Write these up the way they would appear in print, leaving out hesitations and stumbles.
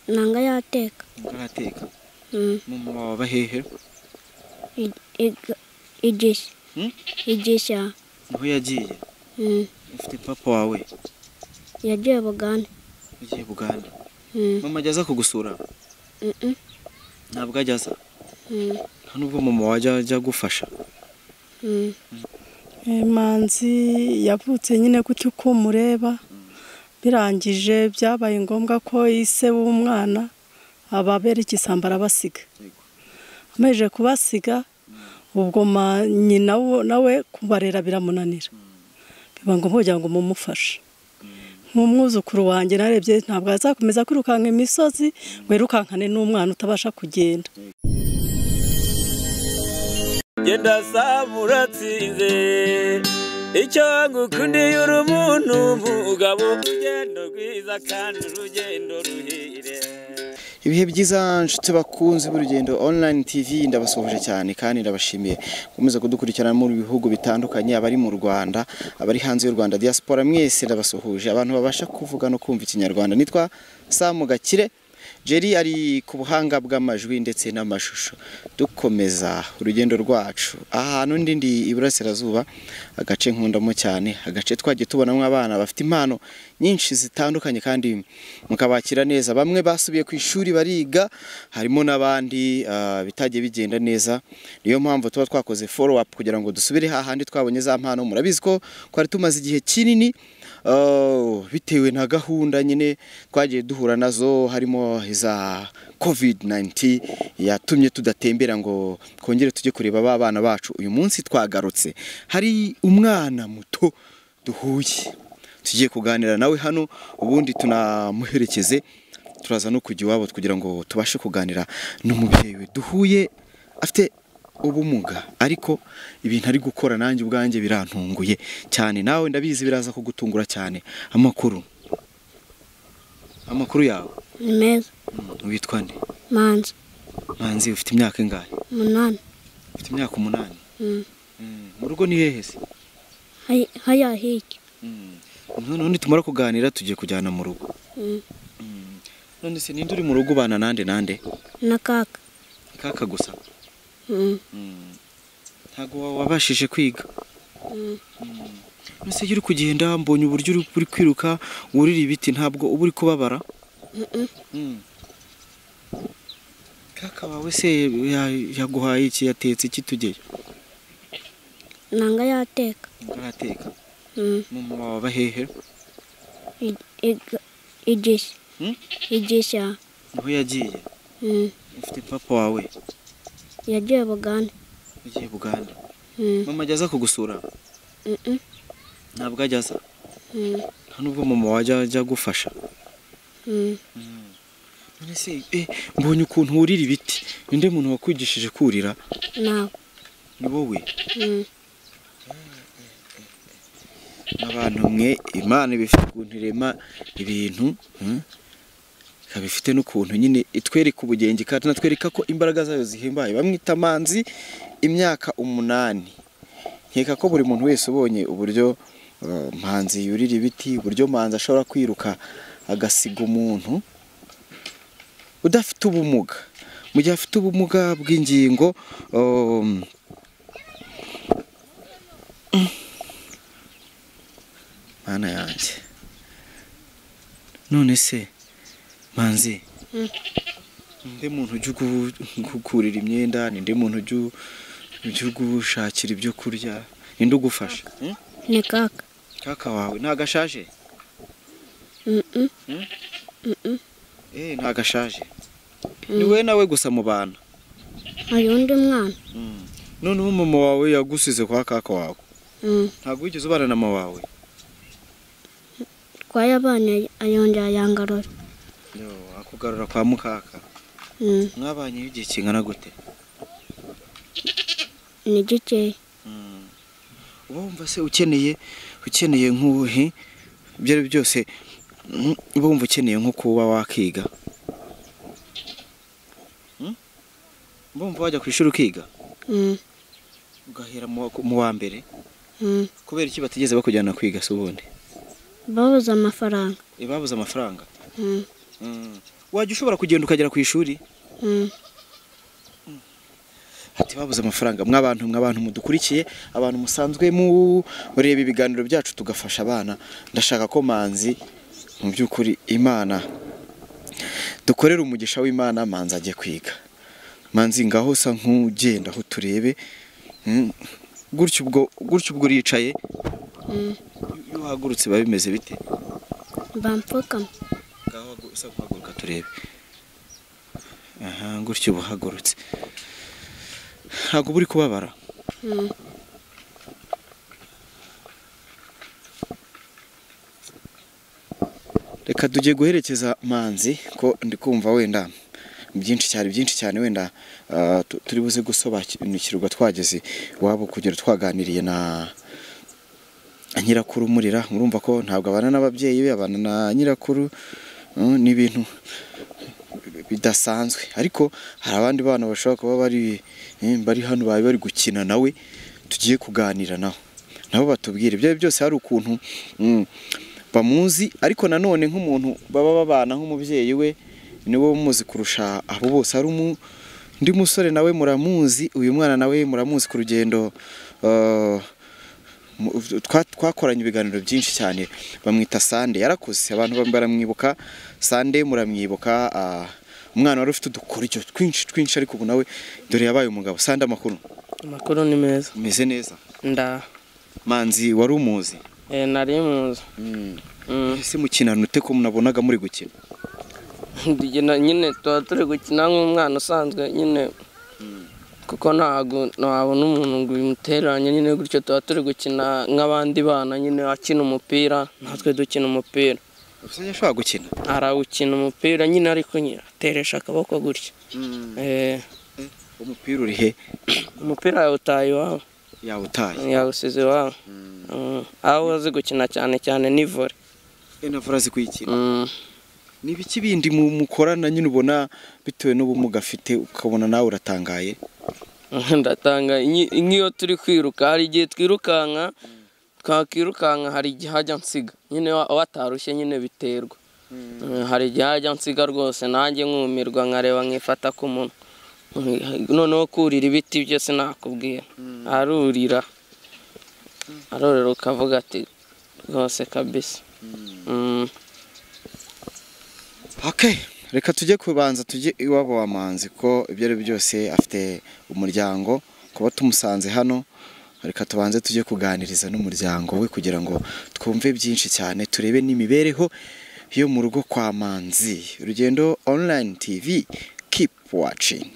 Nanga yateka. Ntarateka. Mama wawe aba hehe? Igisha. Igisha. Niho yagiye? Ufite papa wawe? Yagiye Bugande. Yagiye Bugande. Mama ajya aza kugusura? Ntabwo ajya aza? Nta nubwo mama wajya ajya gufasha? Manzi yavutse nyine gutyo uko mureba, birangije byabaye ngombwa ko ise w'umwana ababera igisambo arabasiga. Amaze kubasiga ubwo nyina nawe kubarera biramunanira, biba ngombwa kugira ngo mumufashe. Nk'umwuzukuru wanjye narebye ntabwo azakomeza kwirukanka imisozi ngo yirukankane n'umwana utabasha kugenda. Genda samuratsinze icyo ngukundiye uri umuntu mugabo, urugendo rwiza kandi urugendo ruhire. Ibihe byiza nshuti bakunze b'urugendo online TV, ndabasuhuje cyane kandi ndabashimiye gukomeza kudukurikirana mu bihugu bitandukanye, abari mu Rwanda, abari hanze y'u Rwanda, diaspora mwese ndabasuhuje, abantu babasha kuvuga no kumva ikinyarwanda. Nitwa Samu Gakire Jerry ari ku buhanga bw'amajwi ndetse n'amashusho. Dukomeza urugendo rwacu ahantu ndi ndi iburasirazuba, agace nkundamo cyane, agace twagiye tubonamo abana bafite impano nyinshi zitandukanye kandi mukabakira neza. Bamwe basubiye ku ishuri bariga, harimo n'abandi bitagiye bigenda neza. Niyo mpamvu tuba twakoze follow up kugira ngo dusubire hahandi twabonye za mpano. Murabizi ko twari tumaze igihe kinini bitewe na gahunda nyine twagiye duhura nazo, harimo iza COVID-19 yatumye tudatembera ngo twongere tujye kureba ba bana bacu. Uyu munsi twagarutse, hari umwana muto duhuye tugiye kuganira nawe hano, ubundi tunamuherekeze turaza no kujya iwabo kugira ngo tubashe kuganira n'umubyeyi we duhuye. Afite ubumuga ariko ibintu ari gukora nanjye ubwanjye birantunguye cyane, nawe ndabizi biraza kugutungura cyane. Amakuru amakuru yawe? Ni meza. Witwa nde? Manzi. Manzi, ufite imyaka ingahe? 8. Ufite imyaka 8? Mu rugo ni hehe se? Haya hiki. None tumara kuganira tugiye kujyana mu rugo. None se ninde uri mu rugo ubana nande nande? Na kaka. Kaka gusa? Ntago wabashije kwiga? None se uri kugenda mbonye uburyo uri kwiruka wurira ibiti, ntabwo uba uri kubabara? Kaka wawe se yaguhaye iki, yatetse iki tugeye? Nanga yateka. Ntarateka. Mama wawe aba hehe? Igisha. Igisha. Niho yagiye? Ufite papa wawe? Yagiye Bugande. Yagiye Bugande. Mama ajya aza kugusura? Ntabwo ajya aza? Nta nubwo mama wajya ajya gufasha? None se mbonye ukuntu wurira ibiti, ninde muntu wakwigishije kurira? Nawe. Ni wowe? Abantu mwe Imana ibifite ukuntu irema ibintu, ikaba ifite n'ukuntu nyine itwereka ubugenge kandi natwereka ko imbaraga zayo zihimbaye. Bamwita Manzi, imyaka 8. Nkeka ko buri muntu wese ubonye uburyo Manzi yurira ibiti, uburyo Manzi ashobora kwiruka agasiga umuntu udafite ubumuga, mu gihe afite ubumuga bw'ingingo. Mana yanjye. None se Manzi, ninde muntu ujya gukurira imyenda, ninde muntu ujya gushakira ibyo kurya, ninde ugufasha? Ni kaka. Kaka wawe ntago ashaje? Ntago ashaje. Ni wowe nawe gusa mu bana? Hari undi mwana. Noneho mama wawe yagusize kwa kaka wawe? Ntabwo wigeze ubana na mama wawe? Twayabanye ayongera yangarura. Yo, akugarura kwa mukaka. Mwabanye igihe kingana gute? Ni gike. Uba wumva se ukeneye nk'ubuhe ibyo ari byose, uba wumva ukeneye nko kuba wakiga? Uba wumva wajya ku ishuri ukiga? Ugahera mu wa mbere? Kubera iki batigeze bakujyana kwiga se ubundi? Babuze amafaranga. Babuze amafaranga? Wajya ushobora kugenda ukagera ku ishuri? Ati babuze amafaranga. Mwabantu mudukurikiye, abantu musanzwe mureba ibiganiro byacu tugafasha abana, ndashaka ko Manzi mu by'ukuri Imana dukorera umugisha w'Imana, Manzi ajye kwiga. Manzi ngaho usa nk'ugenda aho turebe gutyo ubwo uricaye, iyo uhagurutse biba bimeze bite? Bampfukama. Ngaho usa nk'uhaguruka turebe. Aha gutyo uba uhagurutse, ntabwo uri kubabara? Reka tujye guherekeza Manzi ko ndi kumva wenda byinshi cyane wenda turi buze gusobanukirwa twageze iwabo kugera twaganiriye na nyirakuru Murira. Murumva ko ntabwo abana n'ababyeyi be, abana na nyirakuru, ni ibintu bidasanzwe. Ariko hari abandi bana bashobora kuba bari hano bari bari gukina nawe, tugiye kuganira nabo batubwire ibyo byose. Hari ukuntu bamuzi, ariko nanone nk'umuntu baba babana nk'umubyeyi we niwe umuzi kurusha abo bose. Hari undi musore nawe muramuzi, uyu mwana nawe muramuzi ku rugendo, twakoranye ibiganiro byinshi cyane, bamwita Sande. Yarakuze, abantu baramwibuka. Sande muramwibuka, umwana wari ufite udukoryo twinshi ariko ubu nawe dore yabaye umugabo. Sande, amakuru? Amakuru ni meza. Meze neza. Nda Manzi wari umuzi? Nari muzi. Ese mukinana ute ko munabonaga muri gukina? Ndugena nyine tuba turi gukina nk'umwana usanzwe nyine, kuko ntago nabona umuntu ngo bimuteranye nyine gutyo, tuba turi gukina nk'abandi bana nyine, akina umupira natwe dukina umupira. Ese yashobora gukina? Arawukina umupira nyine, ariko nyine ateresha akaboko gutya. Umupira uri he? Umupira yawutaye iwabo. Yawutaye? Yawusize iwabo. Aho azi gukina cyane cyane ni volley. Na volley azi kuyikina? Ni ibiki bindi mukorana nyine ubona bitewe n'ubumuga afite ukabona nawe uratangaye? Ndatanga nk'iyo turi kwiruka, hari igihe twirukanka twakirukanka, hari igihe hajya nsiga nyine watarushye nyine biterwa. Hari igihe hajya nsiga rwose nanjye nkumirwa nkareba nkifata ku munwa. Noneho kurira ibiti byose nakubwira, arurira arorera ukavuga ati rwose kabisa. Okay, reka tujye kubanza tujye iwabo wa Manzi ko ibyo ari byose afite umuryango, kuba tumusanze hano reka tubanze tujye kuganiriza n'umuryango we kugira ngo twumve byinshi cyane, turebe n'imibereho yo mu rugo kwa Manzi. Urugendo Online TV, keep watching.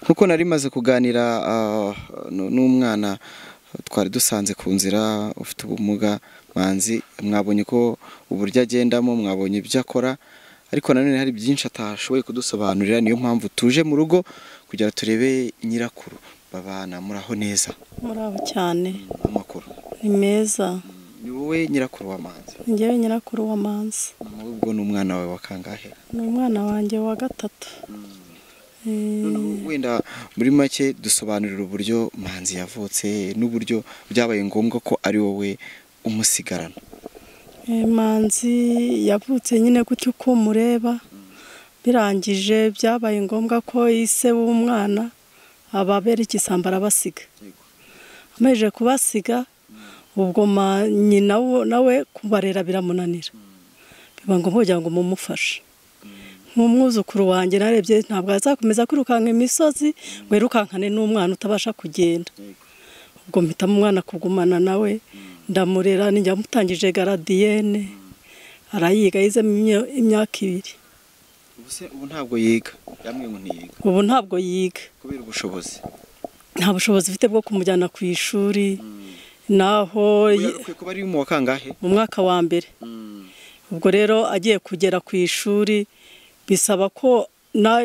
Nkuko nari maze kuganira n'umwana twari dusanze ku nzira ufite ubumuga Manzi, mwabonye ko uburyo agendamo, mwabonye ibyo akora, ariko nanone hari byinshi atashoboye kudusobanurira. Niyo mpamvu tuje mu rugo kugira turebe nyirakuru babana. Muraho neza? Muraho cyane. Amakuru ni meza. Ni wowe nyirakuru wa Manzi? Njyewe nyirakuru wa Manzi. Ubwo ni umwana wawe wa kangahe? Ni umwana wanjye wa gatatu. Wenda muri make dusobanurira uburyo Manzi yavutse n'uburyo byabaye ngombwa ko ari wowe umusigarana. Manzi yavutse nyine gutyo uko mureba, Birangije byabaye ngombwa ko ise w'umwana ababera igisambo arabasiga. Amaze kubasiga ubwo nyina nawe kubarera biramunanira, biba ngombwa kugira ngo mumufashe. Nk'umwuzukuru wanjye narebye ntabwo azakomeza kwirukanka imisozi ngo yirukankane n'umwana utabasha kugenda. Ubwo mpitamo umwana kugumana nawe, ndamurera, ninjya mutangije garadiyene, arayiga, yizemo imyaka 2. Ubu ntabwo yiga? Yamwe ngo ntiyiga. Ubu ntabwo yiga kubera ubushobozi. Nta bushobozi mfite bwo kumujyana ku ishuri. Naho kuba ari mu wa kangahe? Mu mwaka wa mbere. Ubwo rero agiye kugera ku ishuri bisaba ko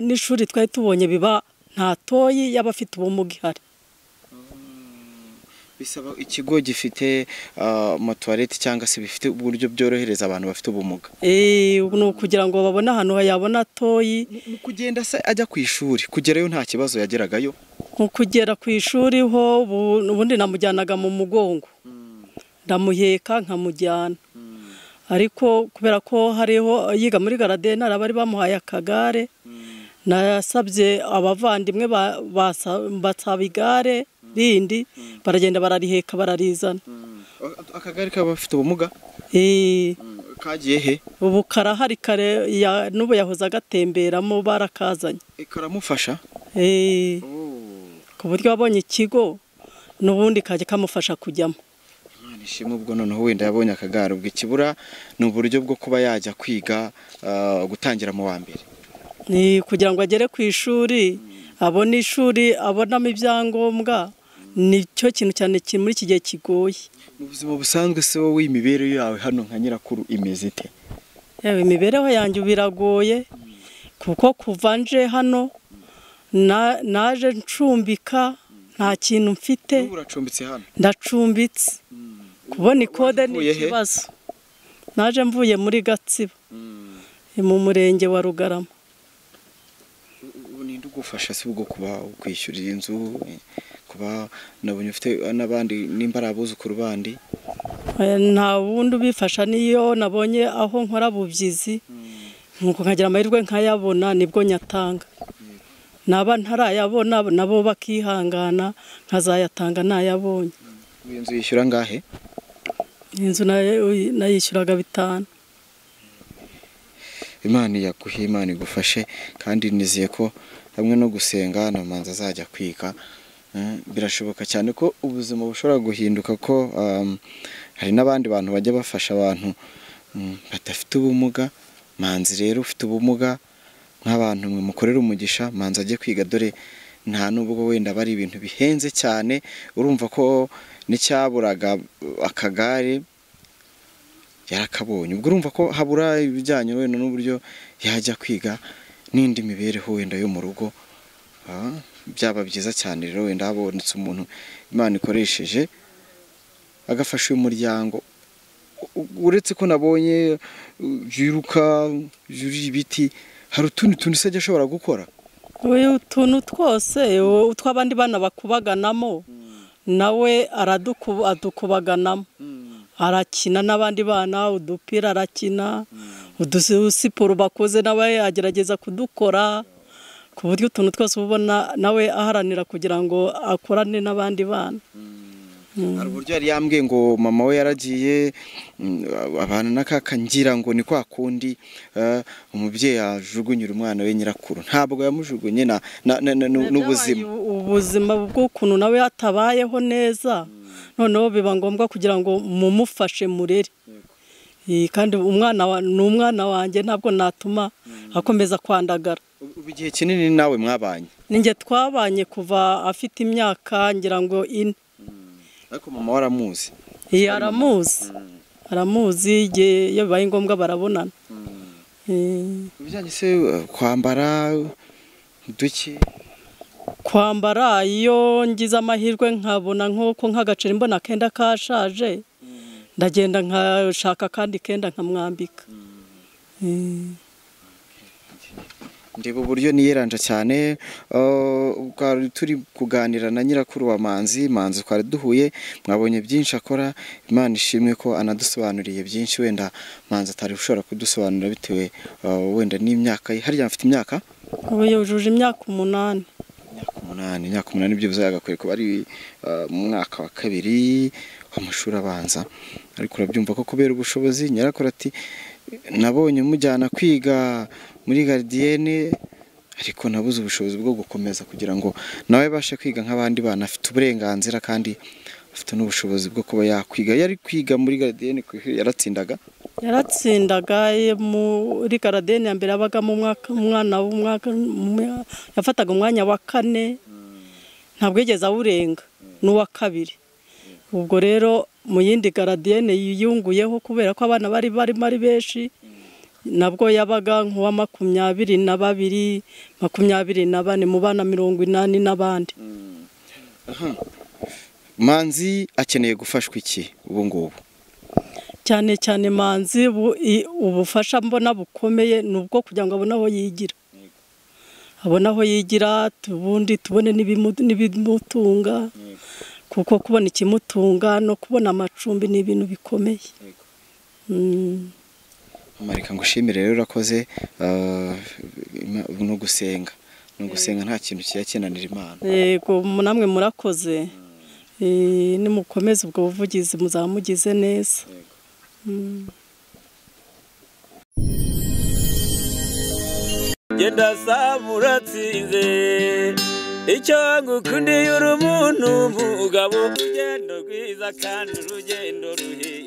n'ishuri twari tubonye biba nta toyi y'abafite ubumuga ihari. Bisaba ikigo gifite amatuwarete cyangwa se bifite uburyo byorohereza abantu bafite ubumuga. Ni ukugira ngo babone ahantu yabona toyi. Mu kugenda se ajya ku ishuri kugerayo nta kibazo yageragayo? Mu kugera ku ishuri ho ubundi namujyanaga mu mugongo, ndamuheka nkamujyana. Ariko kubera ko hariho yiga muri garadena bari bamuhaye akagare, nasabye abavandimwe basaba igare rindi, baragenda barariheka bararizana. Akagare k'abafite ubumuga? Kagiye he? Ubu karahari kare, n'ubu yahoze agatemberamo, barakazanye. Karamufasha? Ku buryo wabonye ikigo n'ubundi kajya kamufasha kujyamo. Imana ishimwe, ubwo noneho wenda yabonye akagare, ubwo ikibura ni uburyo bwo kuba yajya kwiga, gutangira mu wa mbere. Ni kugira ngo agere ku ishuri, abone ishuri, abonamo ibyangombwa, nicyo kintu cyane muri iki gihe kigoye. Mu buzima busanzwe se wowe imibereho yawe hano nka nyirakuru imeze ite? Yewe, imibereho yanjye biragoye, kuko kuva nje hano naje ncumbika, nta kintu mfite. Uracumbitse hano? Ndacumbitse. Kubona ikode ni ikibazo. Naje mvuye muri Gatsibo, mu murenge wa Rugarama. Ubu ninde ugufasha se ubwo kuba ukwishyurira inzu, kuba nabonye ufite n'abandi nimba ari abuzukuru bandi? Nta wundi ubifasha, niyo nabonye aho nkora bubyizi nuko nkagira amahirwe nkayabona nibwo nyatanga. Naba ntarayabona nabo bakihangana nkazayatanga nayabonye. Inzu yishyura ngahe? Inzu nayishyuraga 5. Imana yaguhe, Imana igufashe, kandi nizeye ko hamwe no gusenga na Manzi azajya kwiga. Birashoboka cyane ko ubuzima bushobora guhinduka, ko hari n'abandi bantu bajya bafasha abantu badafite ubumuga. Manzi rero ufite ubumuga, nk'abantu mwe mukorera umugisha, Manzi ajye kwiga, dore nta nubwo wenda bari ibintu bihenze cyane. Urumva ko n'icyaburaga akagare yarakabonye. Ubwo urumva ko habura ibijyanye wenda n'uburyo yajya kwiga n'indi mibereho wenda yo mu rugo. Byaba byiza cyane rero wenda habonetse umuntu Imana ikoresheje agafasha uyu muryango. Uretse ko nabonye yiruka yuri ibiti, hari utundi tuntu se ajya ashobora gukora? Utuntu twose utw'abandi bana bakubaganamo nawe adukubaganamo. Arakina n'abandi bana udupira, arakina udusiporo bakoze nawe agerageza kudukora, ku buryo utuntu twose ubona nawe aharanira kugira ngo akorane n'abandi bana. Hari uburyo yari yambwiye ngo mama we yaragiye abana n'akaka, ngira ngo ni kwa kundi umubyeyi ajugunyira umwana we nyirakuru. Ntabwo yamujugunye n'ubuzima. Ubuzima bw'ukuntu nawe atabayeho neza, noneho biba ngombwa kugira ngo mumufashe murere. Kandi umwana ni umwana wanjye, ntabwo natuma akomeza kwandagara. Ubu igihe kinini nawe mwabanye? Ninjye twabanye kuva afite imyaka ngira ngo 4. Ariko mama waramuzi? Aramuzi. Aramuzi, iyo bibaye ngombwa barabonana. Ibijyanye se kwambara duki? Kwambara iyo ngize amahirwe nkabona nk'uko nk'agaceri mbona kenda kashaje, ndagenda nkashaka kandi kenda nkamwambika. Ndeba uburyo niyeranja cyane. Twari turi kuganira na nyirakuru wa Manzi. Manzi twari duhuye, mwabonye byinshi akora. Imana ishimwe ko anadusobanuriye byinshi wenda Manzi atari ushobora kudusobanurira bitewe wenda n'imyaka ye. Harya afite imyaka? Ubu yujuje imyaka 8. Imyaka 8 byibuze yagakwiye kuba ari mu mwaka wa 2 w'amashuri abanza, ariko urabyumva ko kubera ubushobozi nyirakuru ati nabonye mujyana kwiga muri gardienne ariko nabuze ubushobozi bwo gukomeza kugira ngo nawe bashe kwiga nk'abandi bana. Afite uburenganzira kandi afite n'ubushobozi bwo kuba yakwiga. Yari kwiga muri gardienne yaratsindaga muri gardienne ya mbere abaga mu mwaka umwana w'umwaka yafataga umwanya wa 4 ntabwo yigeze awurenga n'uwa 2. Ubwo rero mu yindi gardienne yiyunguyeho kubera ko abana bari barimo ari benshi, nabwo yabaga nk'uwa 22, 24 mu bana 80 n'abandi. Manzi akeneye gufashwa iki ubu ngubu? Cyane cyane Manzi ubufasha mbona bukomeye nubwo kugira ngo abone aho yigira, abone aho yigira, ubundi tubone n'ibimutunga, kuko kubona ikimutunga no kubona amacumbi ni ibintu bikomeye. Marika ngushimire rero urakoze. No gusenga nta kintu kiyakenanira Imana. Yego namwe murakoze. Nimukomeze ubwo buvugizi muzamugize neza. Genda samuratsinze icyo ngukundiye uri umuntu mugabo, urugendo rwiza kandi urugendo ruhire.